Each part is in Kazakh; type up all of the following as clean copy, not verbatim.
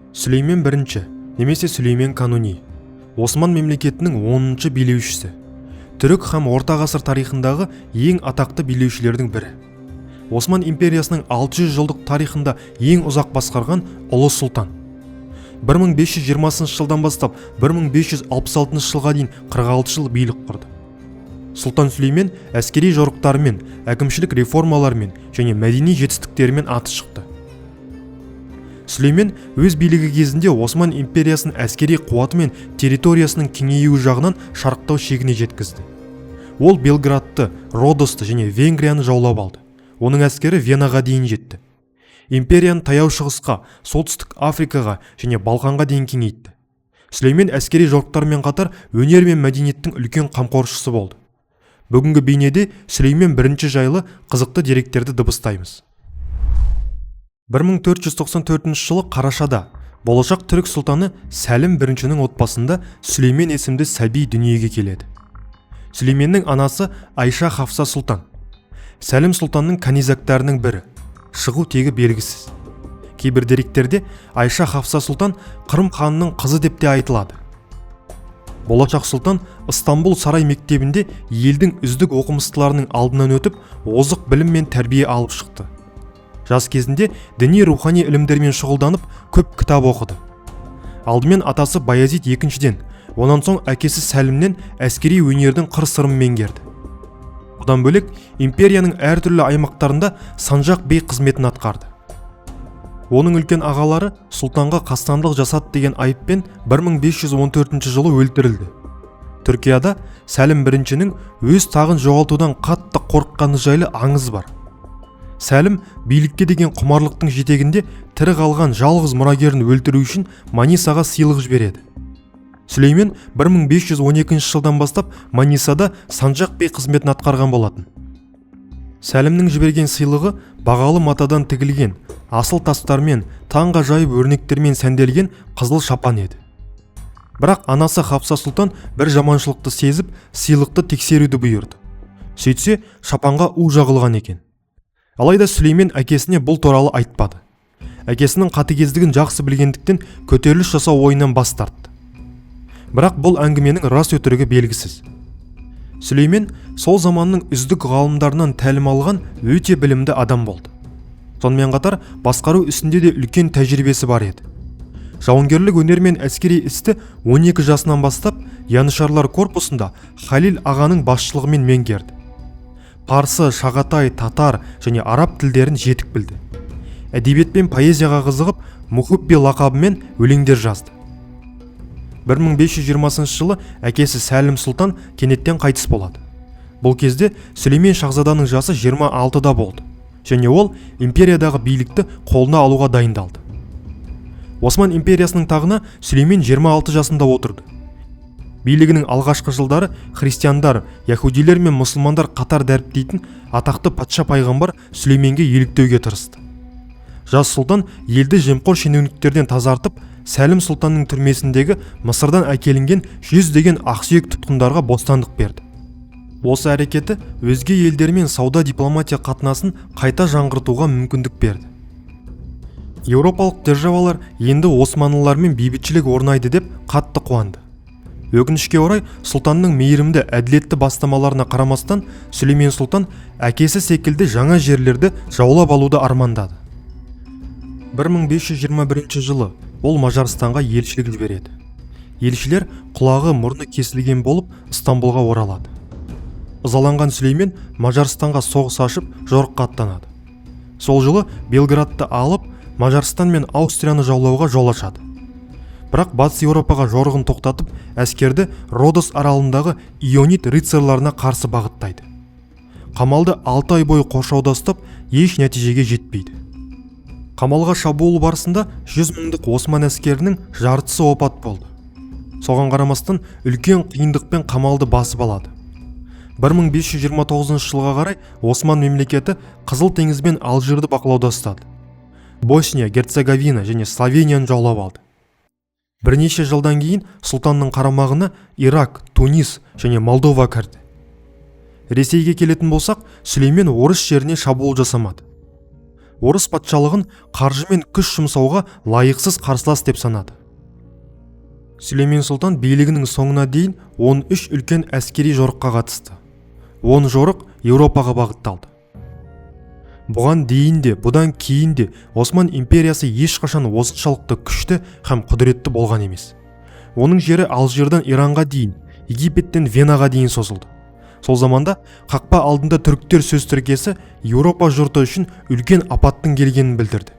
Сүлеймен Бірінші немесе Сүлеймен Кануни — Осман мемлекетінің 10-шы билеушісі, түрік һәм орта ғасыр тарихындағы ең атақты билеушілердің бірі. Осман империясының 600 жылдық тарихында ең ұзақ басқарған ұлы сұлтан. 1520 жылдан бастап 1566 жылға дейін 46 жыл билік құрды. Сұлтан Сүлеймен әскери жорықтарымен, әкімшілік реформаларымен және мәдени жетістіктерімен аты шықты. Сүлеймен өз билігі кезінде Осман империясын әскери қуаты мен территориясының кеңеюі жағынан шарықтау шегіне жеткізді. Ол Белградты, Родосты және Венгрияны жаулап алды. Оның әскері Венаға дейін жетті. Империяны Таяу Шығысқа, Солтүстік Африкаға және Балқанға дейін кеңейтті. Сүлеймен әскери жорықтармен қатар өнер мен мәдениеттің үлкен қамқоршысы болды. Бүгінгі бейнеде Сүлеймен Бірінші жайлы қызықты деректерді дыбыстаймыз. 1494 жылы қарашада болашақ түрік сұлтаны Сәлім Біріншінің отбасында Сүлеймен есімді сәби дүниеге келеді. Сүлейменнің анасы Айша Хафса сұлтан Сәлім сұлтанның канизактарының бірі, шығу тегі белгісіз. Кейбір деректерде Айша Хафса сұлтан Қырым ханының қызы деп те айтылады. Болашақ сұлтан Ыстамбул сарай мектебінде елдің үздік оқымыстыларының алдынан өтіп, озық білім мен тәрбие алып шықты. Жас кезінде діни, рухани ілімдермен шұғылданып, көп кітап оқыды. Алдымен атасы Баязид Екіншіден, онан соң әкесі Сәлімнен әскери өнердің қыр сырын меңгерді. Бұдан бөлек, империяның әртүрлі аймақтарында санжақ бей қызметін атқарды. Оның үлкен ағалары сұлтанға қастандық жасады деген айыппен 1514 жылы өлтірілді. Түркияда Сәлім Біріншінің өз тағын жоғалтудан қатты қорыққаны жайлы аңыз бар. Сәлім билікке деген құмарлықтың жетегінде тірі қалған жалғыз мұрагерін өлтіру үшін Манисаға сыйлық жібереді. Сүлеймен 1512 жылдан бастап Манисада санжақ бей қызметін атқарған болатын. Сәлімнің жіберген сыйлығы бағалы матадан тігілген, асыл тастармен, таңғажайып өрнектермен сәнделген қызыл шапан еді. Бірақ анасы Хапса сұлтан бір жаманшылықты сезіп, сыйлықты тексеруді бұйырды. Сөйтсе, шапанға у жағылған екен. Алайда Сүлеймен әкесіне бұл туралы айтпады. Әкесінің қатыгездігін жақсы білгендіктен, көтеріліс жасау ойынан бас тартты. Бірақ бұл әңгіменің рас өтірігі белгісіз. Сүлеймен сол заманның үздік ғалымдарынан тәлім алған өте білімді адам болды. Сонымен қатар басқару ісінде де үлкен тәжірибесі бар еді. Жауынгерлік өнер мен әскери істі 12 жасынан бастап янышарлар корпусында Халил ағаның басшылығымен меңгерді. Парсы, шағатай, татар және араб тілдерін жетік білді. Әдебиет пен поэзияға қызығып, Мухубби лақабымен өлеңдер жазды. 1520 жылы әкесі Сәлім сұлтан кенеттен қайтыс болады. Бұл кезде Сүлеймен шахзаданың жасы 26-да болды және ол империядағы билікті қолына алуға дайындалды. Осман империясының тағына Сүлеймен 26 жасында отырды. Билігінің алғашқы жылдары христиандар, яхудилер мен мұсылмандар қатар дәріптейтін атақты патша пайғамбар Сүлейменге еліктеуге тырысты. Жас сұлтан елді жемқор шенеуніктерден тазартып, Сәлім сұлтанның түрмесіндегі Мысырдан әкелінген жүздеген ақсүйек тұтқындарға бостандық берді. Осы әрекеті өзге елдермен сауда, дипломатия қатынасын қайта жаңғыртуға мүмкіндік берді. Еуропалық державалар енді османлылармен бейбітшілік орнайды деп қатты қуанды. Өкінішке орай, сұлтанның мейірімді, әділетті бастамаларына қарамастан, Сүлеймен сұлтан әкесі секілді жаңа жерлерді жаулап алуды армандады. 1521 жылы ол Мажарстанға елшілік жібереді. Елшілер құлағы, мұрны кесілген болып Ыстамбұлға оралады. Ызаланған Сүлеймен Мажарстанға соғыс ашып, жорыққа аттанады. Сол жылы Белградты алып, Мажарстан мен Аустрияны жаулауға жол ашады. Бірақ Батыс Еуропаға жорығын тоқтатып, әскерді Родос аралындағы ионит рыцарьларына қарсы бағыттайды. Қамалды 6 ай бойы қоршауда ұстап, еш нәтижеге жетпейді. Қамалға шабуыл барысында 100 мыңдық осман әскерінің жартысы опат болды. Соған қарамастан, үлкен қиындықпен қамалды басып алады. 1529 жылға қарай Осман мемлекеті Қызыл теңіз бен Алжирді бақылауда ұстады. Босния, Герцеговина және Словенияны жаулап алды. Бірнеше жылдан кейін сұлтанның қарамағына Ирак, Тунис және Молдова кірді. Ресейге келетін болсақ, Сүлеймен орыс жеріне шабуыл жасамады. Орыс патшалығын қаржы мен күш жұмсауға лайықсыз қарсылас деп санады. Сүлеймен сұлтан билігінің соңына дейін 13 үлкен әскери жорыққа қатысты. 10 жорық Еуропаға бағытталды. Бұған дейін де, бұдан кейін де Осман империясы ешқашан осыншалықты күшті һәм құдіретті болған емес. Оның жері Алжирдан Иранға дейін, Египеттен Венаға дейін созылды. Сол заманда қақпа алдында түріктер сөз тіркесі Еуропа жұрты үшін үлкен апаттың келгенін білдірді.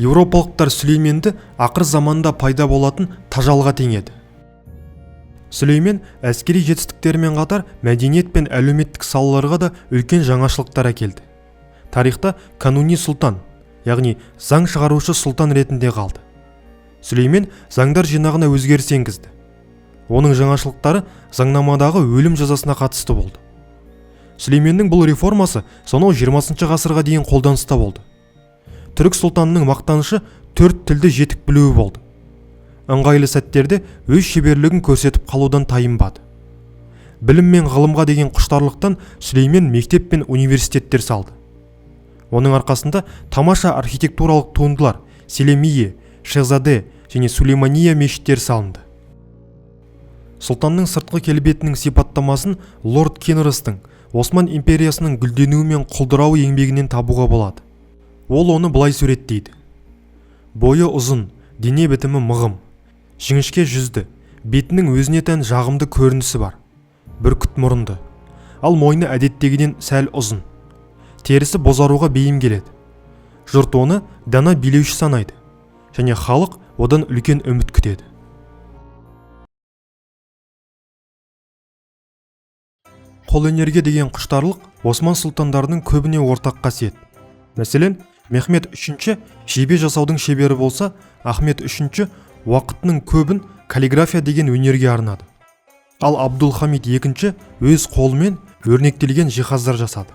Еуропалықтар Сүлейменді ақыр заманда пайда болатын тажалға теңеді. Сүлеймен әскери жетістіктерімен қатар мәдениет пен әлеуметтік салаларға да үлкен жаңашылдықтар әкелді. Тарихта Кануни сұлтан, яғни заң шығарушы сұлтан ретінде қалды. Сүлеймен заңдар жинағына өзгеріс енгізді. Оның жаңашылдықтары заңнамадағы өлім жазасына қатысты болды. Сүлейменнің бұл реформасы сонау 20 ғасырға дейін қолданыста болды. Түрік сұлтанының мақтанышы 4 тілді жетік білуі болды. Ыңғайлы сәттерде өз шеберлігін көрсетіп қалудан тайынбады. Білім мен ғылымға деген құштарлықтан Сүлеймен мектеп пен университеттер салды. Оның арқасында тамаша архитектуралық туындылар Селемие, Шехзаде және Сулеймания мешіттері салынды. Сұлтанның сыртқы келбетінің сипаттамасын Лорд Кинростың Осман империясының гүлденуі мен құлдырауы еңбегінен табуға болады. Ол оны былай суреттейді. Бойы ұзын, дене бітімі мығым, жіңішке жүзді, бетінің өзіне тән жағымды көрінісі бар, бүркіт мұрынды, ал мойны әдеттегіден сәл ұзын. Терісі бозаруға бейім келеді. Жұрт оны дана билеуші санайды, және халық одан үлкен үміт күтеді. Қолөнерге деген құштарлық Осман сұлтандарының көбіне ортақ қасиет. Мәселен, Мехмет үшінші жебе жасаудың шебері болса, Ахмет үшінші уақытының көбін каллиграфия деген өнерге арнады. Ал Абдулхамид екінші өз қолымен өрнектелген жиһаздар жасады.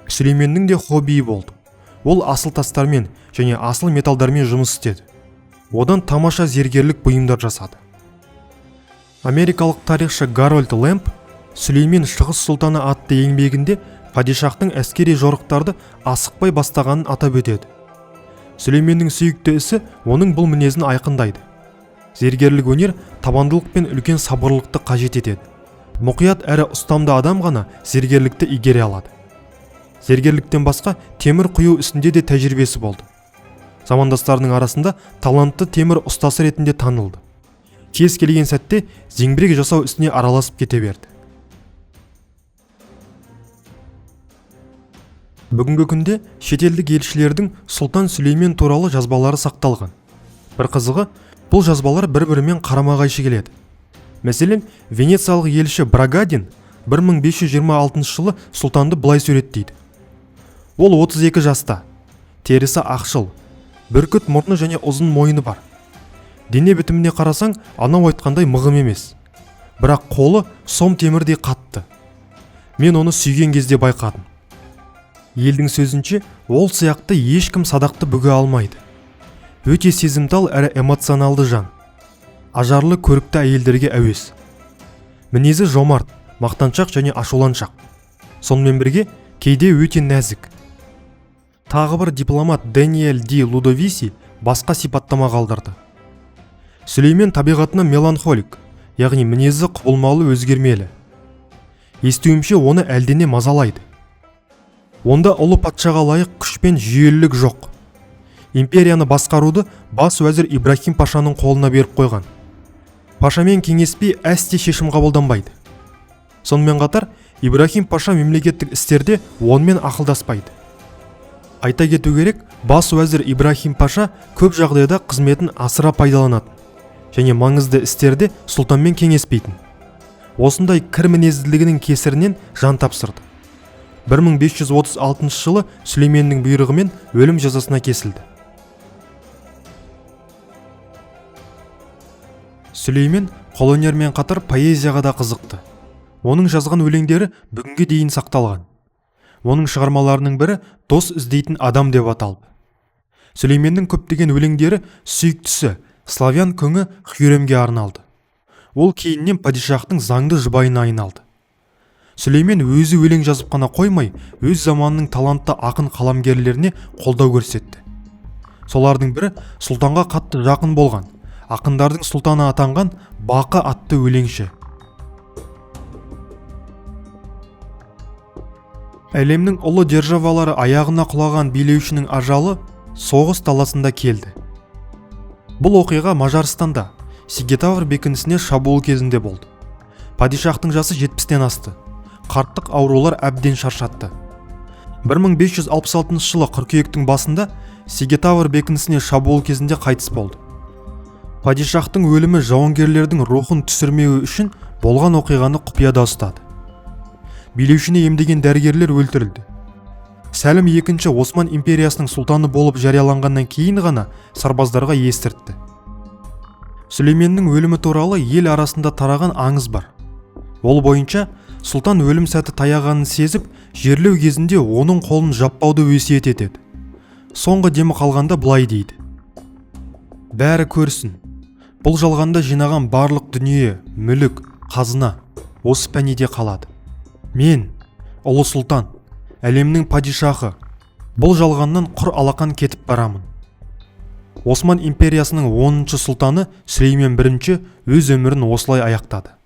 Сүлейменнің де хоббиі болды. Ол асыл тастармен және асыл металдармен жұмыс істеді. Одан тамаша зергерлік бұйымдар жасады. Америкалық тарихшы Гарольд Лэмп Сүлеймен Шығыс сұлтаны атты еңбегінде падишахтың әскери жорықтарды асықпай бастағанын атап өтеді. Сүлейменнің сүйікті ісі оның бұл мінезін айқындайды. Зергерлік өнер табандылық пен үлкен сабырлықты қажет етеді. Мұқият әрі ұстамды адам ғана зергерлікті игере алады. Зергерліктен басқа темір құю ісінде де тәжірибесі болды. Замандастарының арасында талантты темір ұстасы ретінде танылды. Кез келген сәтте зеңбірек жасау ісіне араласып кете берді. Бүгінгі күнде шетелдік елшілердің Сұлтан Сүлеймен туралы жазбалары сақталған. Бір қызығы, бұл жазбалар бір-бірімен қарама-қайшы келеді. Мәселен, венециялық елші Брагадин 1526 жылы сұлтанды былай суреттейді. Ол 32 жаста, терісі ақшыл, бүркіт мұрны және ұзын мойны бар. Дене бітіміне қарасаң, анау айтқандай мығым емес. Бірақ қолы сом темірдей қатты. Мен оны сүйген кезде байқадым. Елдің сөзінше, ол сияқты ешкім садақты бүге алмайды. Өте сезімтал әрі эмоционалды жан. Ажарлы көрікті әйелдерге әуес. Мінезі жомарт, мақтаншақ және ашуланшақ. Сонымен бірге кейде өте нәзік. Тағы бір дипломат Дэниэль Ди Лудовиси басқа сипаттама қалдырды. Сүлеймен табиғатынан меланхолик, яғни мінезі құбылмалы өзгермелі. Естуімше, оны әлдене мазалайды. Онда ұлы патшаға лайық күш пен жүйелілік жоқ. Империяны басқаруды бас уәзір Ибрахим пашаның қолына беріп қойған. Пашамен кеңеспей әсте шешім қабылданбайды. Сонымен қатар, Ибрахим паша мемлекеттік істерде онымен ақылдаспайды. Айта кету керек, бас уәзір Ибрахим паша көп жағдайда қызметін асыра пайдаланатын және маңызды істерде сұлтанмен кеңеспейтін. Осындай кір мінезділігінің кесірінен жан тапсырды. 1536 жылы Сүлейменнің бұйрығымен өлім жазасына кесілді. Сүлеймен қолөнермен қатар поэзияға да қызықты. Оның жазған өлеңдері бүгінге дейін сақталған. Оның шығармаларының бірі Дос іздейтін адам деп аталды. Сүлейменнің көптеген өлеңдері сүйіктісі славян күңі Хюремге арналды. Ол кейіннен падишахтың заңды жұбайына айналды. Сүлеймен өзі өлең жазып қана қоймай, өз заманының талантты ақын қаламгерлеріне қолдау көрсетті. Солардың бірі сұлтанға қатты жақын болған, ақындардың сұлтаны атанған Бақы атты өлеңші. Әлемнің ұлы державалары аяғына құлаған билеушінің ажалы соғыс даласында келді. Бұл оқиға Мажарстанда Сигетавр бекінісіне шабуыл кезінде болды. Падишахтың жасы 70-тен асты. Қарттық аурулар әбден шаршатты. 1566 жылы қыркүйектің басында Сигетавр бекінісіне шабуыл кезінде қайтыс болды. Падишахтың өлімі жауынгерлердің рухын түсірмеуі үшін болған оқиғаны құпияда ұстады. Билеушіні емдеген дәрігерлер өлтірілді. Сәлім II Осман империясының сұлтаны болып жарияланғаннан кейін ғана сарбаздарға естіртті. Сүлейменнің өлімі туралы ел арасында тараған аңыз бар. Ол бойынша сұлтан өлім сәті таяғанын сезіп, жерлеу кезінде оның қолын жаппауды өсиет етеді. Соңғы демі қалғанда былай дейді: бәрі көрсін, бұл жалғанда жинаған барлық дүние, мүлік, қазына осы пәниде қалады. Мен, ұлы сұлтан, әлемнің падишахы, бұл жалғаннан құр алақан кетіп барамын. Осман империясының 10-шы сұлтаны Сүлеймен бірінші өз өмірін осылай аяқтады.